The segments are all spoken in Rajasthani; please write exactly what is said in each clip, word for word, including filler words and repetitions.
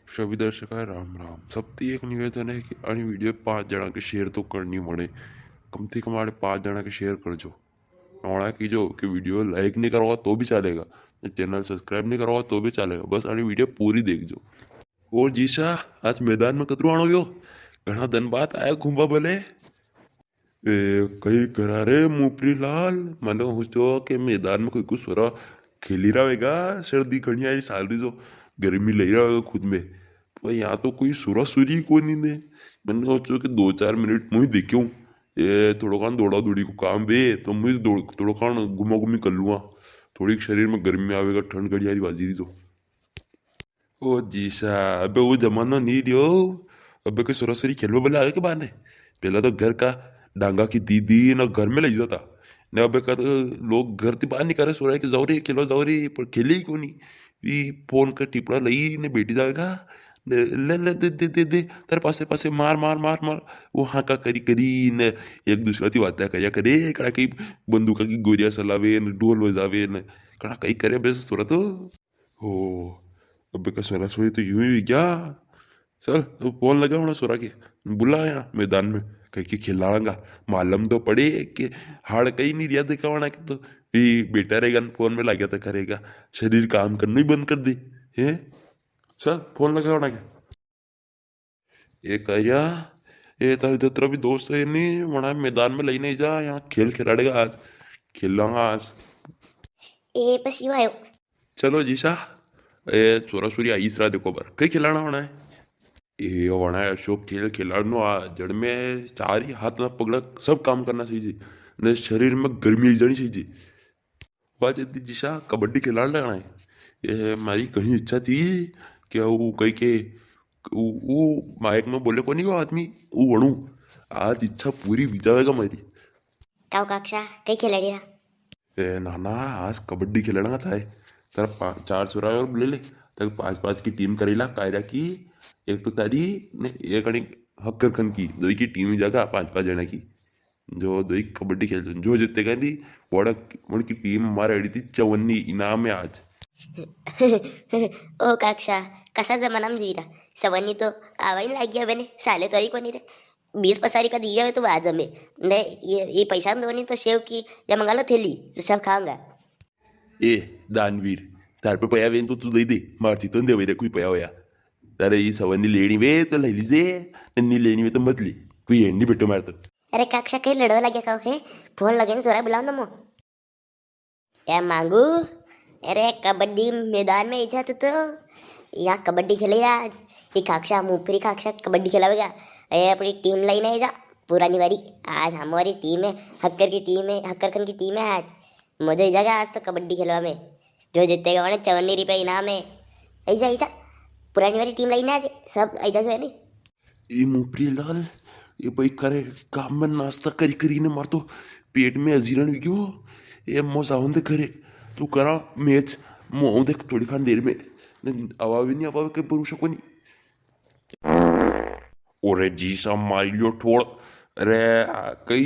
सभी दर्शका राम राम। सबती एक निवेदन है कि अणी वीडियो पांच जना के share तो करनी पड़े, कम से कम आड़े पांच जना के share कर जो। वणा की जो कि वीडियो like नहीं करोगा तो भी चलेगा, channel subscribe नहीं करोगा तो भी चलेगा, बस अणी वीडियो पूरी देख जो। और जीसा, आज मैदान में कतरू आणो व्यो? घणा दिन बाद आया घूमवा भले। ए, कई करा रे मुपरी लाल, मने सोचो के मैदान में कोई को सोरा खेली रहा होगा, सर्दी घणी आई साल री जो गर्मी ले रहा होगा खुद में। पर यहाँ तो कोई सोरा सोरी कोनी ने। मने सोचो के दो चार मिनट मुई देखूं, ए, थोड़ो कान दौड़ा दौड़ी को काम वे, तो मुई दौड़-, थोड़ो कान घुमा घुमी कर लूँगा, थोड़ी शरीर में गर्मी आवेगा, ठंड घड़ी आई बाजी री जो। ओ जीसा, अबे वो जमानो नी रियो। अबे के सोरा सोरी खेलवा बला आवे के बाने? पेला तो घर का डांगा की दीदी ना घर में लई जाता। ने अबे का तो लोग घर ती बाहर नी करे, सोरा के जाओ रे, खेलवा जाओ रे, पर खेले ही कोनी। ई फोन का टिपड़ा लई ने बैठी जावेगा। ने ले, ले, दे, दे, दे, दे, तारे पासे, पासे, मार, मार, मार, मार। वो हाका करी, करी ने एक दूसरा ती बातें करया करे, कड़ा कई बंदूका की गोलियां चलावे ने, ढोल बजावे ने, कड़ा कई करे बे सोरा तो। हो, अबे का सोरा सोरी तो यूं ही गया। चल, अब फोन लगा होना सोरा के, बुला यहाँ मैदान में, कहीं के खिलाड़ांगा। मालूम तो पड़े कि हाड़ कहीं नहीं रिया दिखावना के तो, ये बेटा रहेगा न फोन में लगा तो करेगा, शरीर काम करना ही बंद कर दे, हैं? चल, फोन लगा होना के। ए कारिया, ए तारे जतरा भी दोस्त है नी, वणा मैदान में लई ने जा, यहाँ खेल खिलाड़ेगा आज, खेलांगा आज। ए बस यो आयो। चलो जीसा, ए सोरा सोरी आई सरा देखो बार, कई खिलाना वणा है? ए वणा है अशोक खेल खिलाड़नो आ, जड़ में चार ही हाथ ना पगड़ा सब काम करना चाहिए, ने शरीर में गर्मी आई जानी चाहिए। बात इतनी जीसा कबड्डी खिलाड़ लेना है। ये मारी कहीं इच्छा थी कि वो कहीं के, वो, वो माइक में बोले कोनी वो आदमी, वो वणु। आज इच्छा पूरी हुई जावेगा मारी। काऊ काक्षा, कई खिलाड़ी रहा? ए नाना, आज कबड्डी खिलाना था। तारा पा-, चार छोरा और ले ले, ताकि पांच पांच की टीम करेला, कायरा की, एक तो तारी, ने एक अणी हक्कर खन की, दो की टीम ही जगह पांच पांच जना की। जो दोई कबड्डी खेल, जो जीतेगा नी, वड़ा, वणकी टीम मारे अड़ी थी चवन्नी इनाम है आज। ओ काक्षा, कसा जमाना में जी रहा? चवन्नी तो आवा ही लाग गया बने, साले तो आई कोनी रे। बीस पचास रुपया दी जावे तो आ जमे। ने ये, ये पैसा दो नी तो सेव की या मंगा लो थैली, तो सब खाऊंगा। ए दानवीर, तार पे पया वे तो तू दे दे, मारती तो देवे रे कोई पया होया। तारे ये चवन्नी लेनी वे तो ले लीजे, ने नी लेनी वे तो मत ले, कोई एंड नी बेटो मार तो। अरे काक्षा, कई लड़वा लाग्या खाओ है? फोन लगे ने सोरा बुलाओ ना मो। क्या मांगू? अरे कबड्डी मैदान में इज्जत तो, यहाँ कबड्डी खेलेगा आज। ये काक्षा, मुफरी काक्षा कबड्डी खिलावेगा। ए अपनी टीम लई ने जा, पुरानी वाली। आज हमारी टीम है, हक्कर की टीम है, हक्कर खन की टीम है आज। मजा ही जागा आज तो कबड्डी खेलवा में। जो जीतेगा वने चवन्नी रुपया इनाम है। ऐसा, ऐसा पुरानी वाली टीम लाई ना आज, सब ऐसा जो है नी। ए मुफरी लाल, ए भाई करे काम में नाश्ता करी करी ने मार तो पेट में अजीरण हुई गयो। ए मो जावन दे घरे, तू करा मैच, मो आऊं देख थोड़ी खान देर में। ने आवा भी नी आवा के भरोसा कोनी। ओरे जी सा मारी लियो ठोड़। अरे कई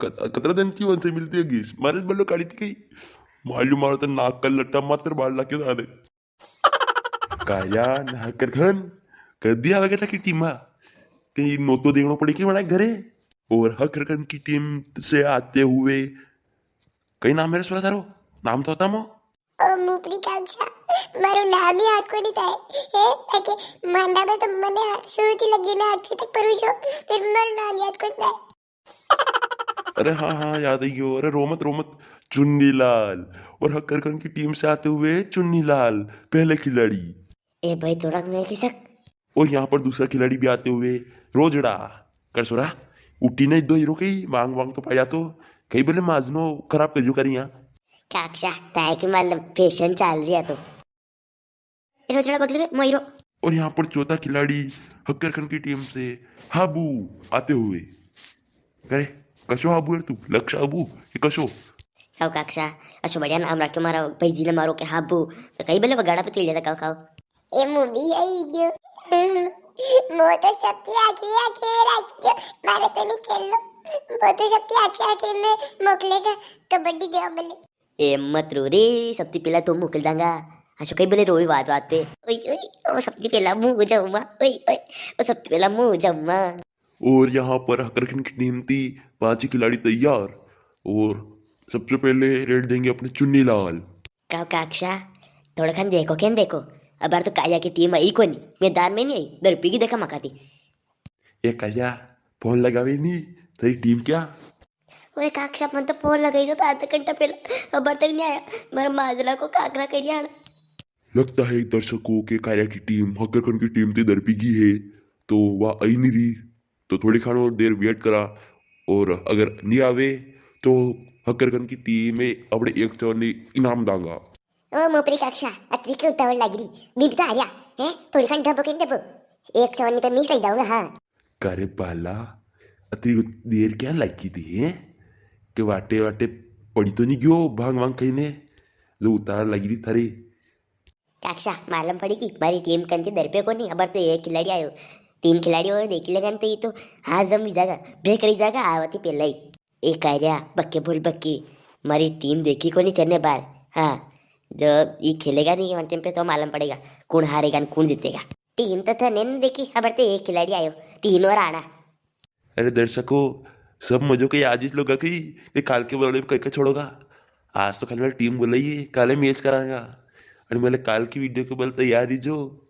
कत-, कतरा दिन की वंसे मिलती है गीस। मारे बल्लो काढ़ी थी कई। मार लियो मारो तो नाक का लट्टा मात्र बाहर लाके आ दे। काया ना हक्कर खन, कदी आवेगा था की टीमा? कई नोतो देखनो पड़े कि बना घरे? और हक्कर खन की टीम से आते हुए, कई नाम मेरे सुना थारो? नाम तो होता मो? ओ मुफरी काक्षा, मारो नाम ही याद कोनी था। हे, ताके मांडा में तो मने शुरू थी लगी ना आखिर तक परू जो, फिर मारो नाम याद कोनी था। अरे हाँ, हाँ, याद आई गयो। अरे रो मत, रो मत। चुन्नीलाल। और हक्कर खन की टीम से आते हुए चुन्नीलाल, पहले खिलाड़ी। ए भाई, थोड़ा मैं खिसक। और यहाँ पर दूसरा खिलाड़ी भी आते हुए रोजड़ा। कर सोरा, उठी नहीं दो हीरो कई, मांग मांग तो पाया तो, कई बोले माजनो खराब कर जो करी यहाँ। काक्षा, ताए के मालूम फैशन चाल रहा तो। ए रोजड़ा बगले में मोइरो। और यहाँ पर चौथा खिलाड़ी हक्कर खन की टीम से हाबू आते हुए। करे, कशो हाबू है तू? लक्ष हाबू? ये कशो? काऊ काक्षा, असो बढ़िया नाम राख्यो मारा भाई जी ने मारो के हाबू। तो कई बोले बगाड़ा पे तू ले था काऊ काऊ। ए मुंडी आई गयो। मो तो सबती आखिरी आखिरी में राखी दो। मारे तो नहीं खेलनो। मो तो सबती आखिरी आखिरी में मोकलेगा कबड्डी देवा बल्ले। ए मत रो रे, सबती पहला तो मोकल दांगा। असो कई बोले रोवे बात बात पे, ओए, ओए, ओ सबसे पहला मूं जाऊंगा, ओए, ओए, ओ सबसे पहला मूं जाऊंगा। और यहाँ पर हकरकन की टीम थी, पांच ही खिलाड़ी तैयार। और सबसे पहले रेड देंगे अपने चुन्नीलाल। का-, काक्षा, थोड़ा खान देखो, केन देखो, अबार तो काया की टीम आई कोनी, मैदान में नी आई, दरपी की देखा मका थी। ए काया, फोन लगावे नी, तेरी टीम क्या? ओए काक्षा, मन तो फोन लगाई दो तो आधा घंटा पहला, अबार तक नी आया, मारा माजरा को काकरा करिया आना। लगता है दर्शकों के काया की टीम हकरकन की टीम ते दरपी गई है, तो वा आई नी री, तो थोड़ी खान और देर वेट करा, और अगर नी आवे तो हकरकन की टीम में अपने एक चौनी इनाम दांगा। ओ मोपरी काक्षा, अतरी क्यों उतावल लागी री? बीब तो आ रहा है, थोड़ी खान डबो के डबो, एक चौनी तो मीस लई जाऊंगा। हाँ। कारे बाला, अतरी देर क्या लागी थी है? के वाटे वाटे पड़ी तो नी गयो भांग वांग खाई ने, जो उतावल लागी री थारी? काक्षा, मालूम पड़ी कि मारी टीम कंती दरपे कोनी, अबार तो एक खिलाड़ी आयो, तीन खिलाड़ी और देखी लेगा न तो ये तो हाथ जम भी जागा, ब्रेक रही जागा, आवती पहला ही। ए कारिया, बक्के बोल बक्के, मारी टीम देखी कोनी चन्ने बार। हाँ, जब ये खेलेगा नी वन टाइम पे तो मालूम पड़ेगा कुण हारेगा न कुण जीतेगा। टीम तो थने नी देखी, अबार तो एक खिलाड़ी आयो, तीन और आना। अरे दर्शकों, सब मजो के आज इस लोग कही कि काल के बदले में कई का छोड़ोगा। आज तो खाली मैंने टीम बुलाई है, काले मैच करांगा। अरे मैंने काल की वीडियो के बल तैयार ही जो,